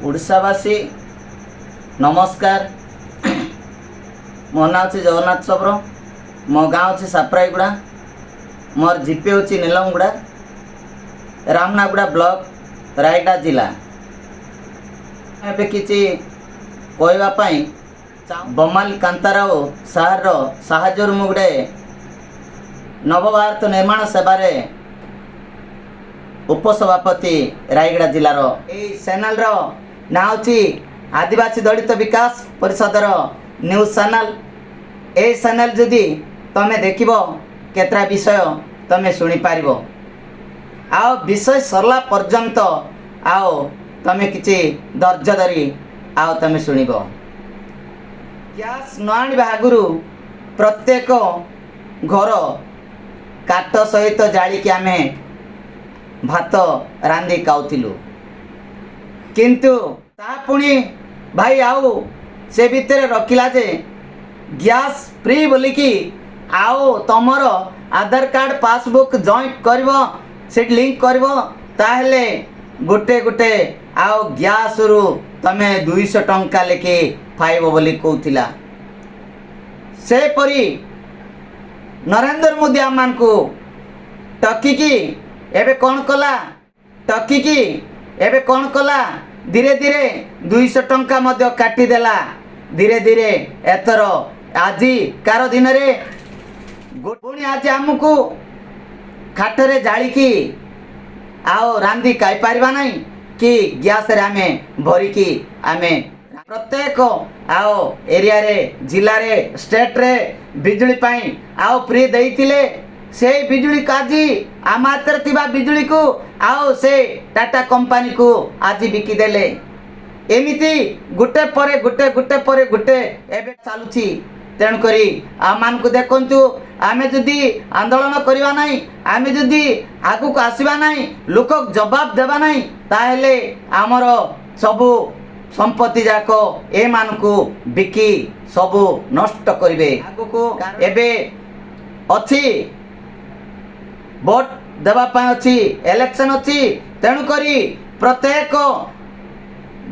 ଓଡ଼ିଶାବାସୀ ନମସ୍କାର। ମୋ ନାଁ ହେଉଛି ଜଗନ୍ନାଥ ସବର। ମୋ ଗାଁ ହେଉଛି ସାପ୍ରାଇଗୁଡ଼ା। ମୋର ଜିପି ହେଉଛି ନିଲମଗୁଡ଼ା, ରାମନାଗୁଡ଼ା ବ୍ଲକ, ରାୟଗଡ଼ା ଜିଲ୍ଲା। ଏବେ କିଛି କହିବା ପାଇଁ ବମାଲ କାନ୍ତାରାଓ ସାର୍ର ସାହାଯ୍ୟରୁ ମୁଁ ଗୋଟେ ନବଭାରତ ନିର୍ମାଣ ସେବାରେ ଉପସଭାପତି ରାୟଗଡ଼ା ଜିଲ୍ଲାର। ଏଇ ଚ୍ୟାନେଲର ନାଁ ହେଉଛି ଆଦିବାସୀ ଦଳିତ ବିକାଶ ପରିଷଦର ନ୍ୟୁଜ୍ ଚ୍ୟାନେଲ। ଏଇ ଚ୍ୟାନେଲ ଯଦି ତମେ ଦେଖିବ, କେତେଟା ବିଷୟ ତମେ ଶୁଣିପାରିବ ଆଉ ବିଷୟ ସରିଲା ପର୍ଯ୍ୟନ୍ତ ଆଉ ତମେ କିଛି ଧୈର୍ଯ୍ୟ ଧରି ଆଉ ତମେ ଶୁଣିବ। ଗ୍ୟାସ୍ ନ ଆଣିବା ଆଗରୁ ପ୍ରତ୍ୟେକ ଘର କାଠ ସହିତ ଜାଳିକି ଆମେ ଭାତ ରାନ୍ଧି ଖାଉଥିଲୁ। କିନ୍ତୁ ତାହା ପୁଣି ଭାଇ ଆଉ ସେ ଭିତରେ ରଖିଲା ଯେ ଗ୍ୟାସ୍ ଫ୍ରି ବୋଲିକି, ଆଉ ତମର ଆଧାର କାର୍ଡ଼ ପାସବୁକ୍ ଜଏଣ୍ଟ କରିବ, ସେଠି ଲିଙ୍କ କରିବ, ତାହେଲେ ଗୋଟେ ଗୋଟେ ଆଉ ଗ୍ୟାସ୍ରୁ ତମେ 200 ଟଙ୍କା ଲେଖି ପାଇବ ବୋଲି କହୁଥିଲା। ସେପରି ନରେନ୍ଦ୍ର ମୋଦି ଆମମାନଙ୍କୁ ଠକିକି ଏବେ କ'ଣ କଲା? ଠକିକି ଏବେ କ'ଣ କଲା? ଧୀରେ ଧୀରେ 200 ଟଙ୍କା ମଧ୍ୟ କାଟିଦେଲା ଧୀରେ ଧୀରେ। ଏଥର ଆଜିକାର ଦିନରେ ପୁଣି ଆଜି ଆମକୁ କାଠରେ ଜାଳିକି ଆଉ ରାନ୍ଧି ଖାଇପାରିବା ନାହିଁ କି ଗ୍ୟାସରେ ଆମେ ଭରିକି ଆମେ ପ୍ରତ୍ୟେକ ଆଉ ଏରିଆରେ, ଜିଲ୍ଲାରେ, ଷ୍ଟେଟରେ ବିଜୁଳି ପାଇଁ ଆଉ ଫ୍ରି ଦେଇଥିଲେ। ସେଇ ବିଜୁଳିକୁ ଆଜି ଆମ ହାତରେ ଥିବା ବିଜୁଳିକୁ ଆଉ ସେ ଟାଟା କମ୍ପାନୀକୁ ଆଜି ବିକିଦେଲେ। ଏମିତି ଗୋଟେ ପରେ ଗୋଟେ, ଗୋଟେ ପରେ ଗୋଟେ ଏବେ ଚାଲୁଛି। ତେଣୁକରି ଆମମାନଙ୍କୁ ଦେଖନ୍ତୁ, ଆମେ ଯଦି ଆନ୍ଦୋଳନ କରିବା ନାହିଁ, ଆମେ ଯଦି ଆଗକୁ ଆସିବା ନାହିଁ, ଲୋକ ଜବାବ ଦେବା ନାହିଁ, ତାହେଲେ ଆମର ସବୁ ସମ୍ପତ୍ତି ଯାକ ଏମାନଙ୍କୁ ବିକି ସବୁ ନଷ୍ଟ କରିବେ। ଆଗକୁ ଏବେ ଅଛି, ଭୋଟ ଦେବା ପାଇଁ ଅଛି, ଇଲେକ୍ସନ୍ ଅଛି। ତେଣୁକରି ପ୍ରତ୍ୟେକ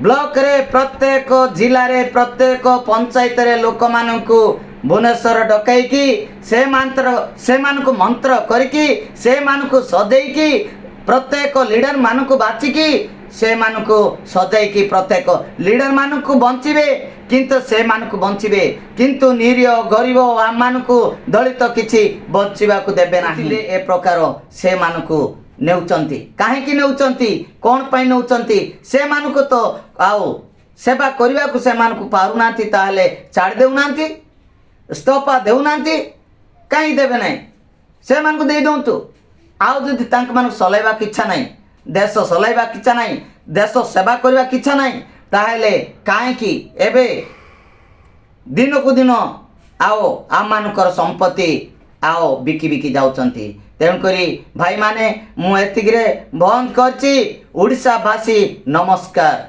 ବ୍ଲକରେ, ପ୍ରତ୍ୟେକ ଜିଲ୍ଲାରେ, ପ୍ରତ୍ୟେକ ପଞ୍ଚାୟତରେ ଲୋକମାନଙ୍କୁ ଭୁବନେଶ୍ୱର ଡକାଇକି ସେ ମନ୍ତ୍ର, ସେମାନଙ୍କୁ ମନ୍ତ୍ର କରିକି, ସେମାନଙ୍କୁ ସଜେଇକି, ପ୍ରତ୍ୟେକ ଲିଡର ମାନଙ୍କୁ ବାଛିକି, ସେମାନଙ୍କୁ ସଜାଇକି ପ୍ରତ୍ୟେକ ଲିଡର ମାନଙ୍କୁ ବଞ୍ଚିବେ। କିନ୍ତୁ ସେମାନଙ୍କୁ ବଞ୍ଚିବେ, କିନ୍ତୁ ନିରୀହ ଗରିବ ଆମମାନଙ୍କୁ ଦଳିତ କିଛି ବଞ୍ଚିବାକୁ ଦେବେ ନାହିଁ। ଏ ପ୍ରକାର ସେମାନଙ୍କୁ ନେଉଛନ୍ତି। କାହିଁକି ନେଉଛନ୍ତି? କ'ଣ ପାଇଁ ନେଉଛନ୍ତି? ସେମାନଙ୍କୁ ତ ଆଉ ସେବା କରିବାକୁ ସେମାନଙ୍କୁ ପାରୁନାହାନ୍ତି, ତାହେଲେ ଛାଡ଼ି ଦେଉନାହାନ୍ତି, ଇସ୍ତଫା ଦେଉନାହାନ୍ତି। କାହିଁ ଦେବେ ନାହିଁ? ସେମାନଙ୍କୁ ଦେଇ ଦିଅନ୍ତୁ। ଆଉ ଯଦି ତାଙ୍କମାନଙ୍କୁ ଚଲାଇବାକୁ ଇଚ୍ଛା ନାହିଁ, ଦେଶ ଚଲାଇବାକୁ ଇଚ୍ଛା ନାହିଁ, ଦେଶ ସେବା କରିବାକୁ ଇଚ୍ଛା ନାହିଁ, ତାହେଲେ କାହିଁକି ଏବେ ଦିନକୁ ଦିନ ଆଉ ଆମମାନଙ୍କର ସମ୍ପତ୍ତି ଆଉ ବିକି ବିକି ଯାଉଛନ୍ତି? ତେଣୁକରି ଭାଇମାନେ, ମୁଁ ଏତିକିରେ ବନ୍ଦ କରିଛି। ଓଡ଼ିଶାବାସୀ ନମସ୍କାର।